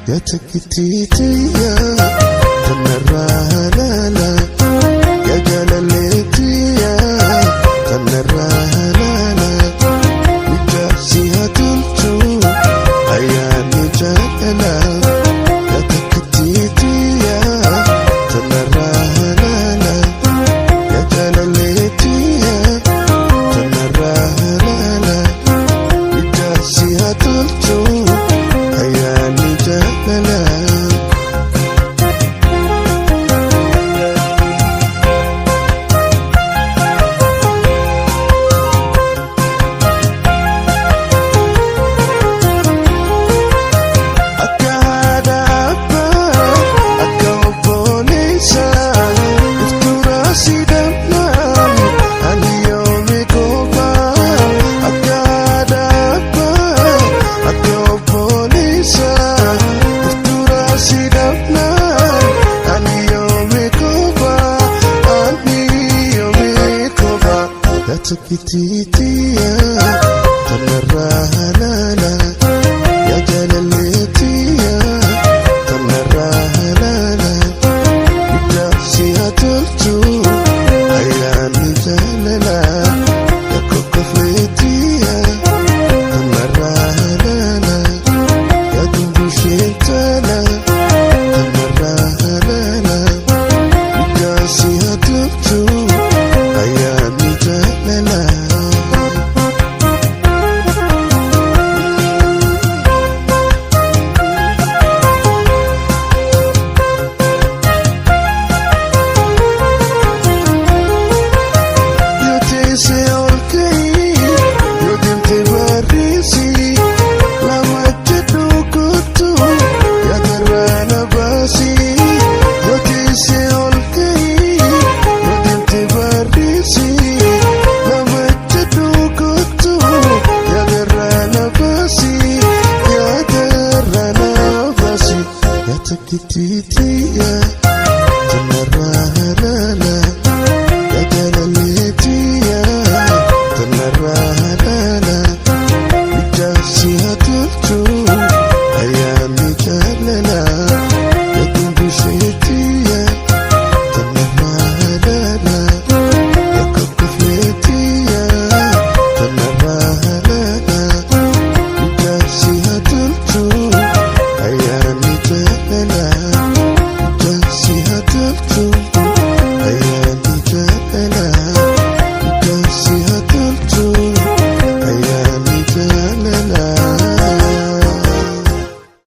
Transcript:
Yaa takkitiitiya tanarraa halaala. Yaa jaalalleetiya tanarraa halaala. Mijaasi haa tolchu ayyaanni jaalala. Yaa takkitiitiya tanarraa halaala. Yaa jaalalleetiya tanarraa halaala. Mijaasi haa tolchu ayyaanni jaalala. Akka haadha abbaa akka obboleessa iftuura si dhabnaan ani yoomi kophaa. Akka haadha abbaa akka obboleessa iftuura si dhabnaan ani yoomi kophaa, ani yoomi kophaa. Yaa takkitiitiya tanarraa halaala. Yaa jaalalleetiya tanarraa halaala. Mijaasi haa tolchu ayyaanni jaalala. Yaa kokkofleetiya tanarraa halaala. Yaa dumbusheen taala tanarraa halaala. Mijaasi haa tolchu ayyaanni jaalala. Yoo teessee ol ka'ii yoo deemtee barreessi lama jedhu kottu yaadarraa na baasi. Yoo teessee ol ka'ii yoo deemtee barreessi lama jedhu kottu yaadarraa na baasi, yaadarraa na baasi. Yaa takkitiitiya tanarraa halaala.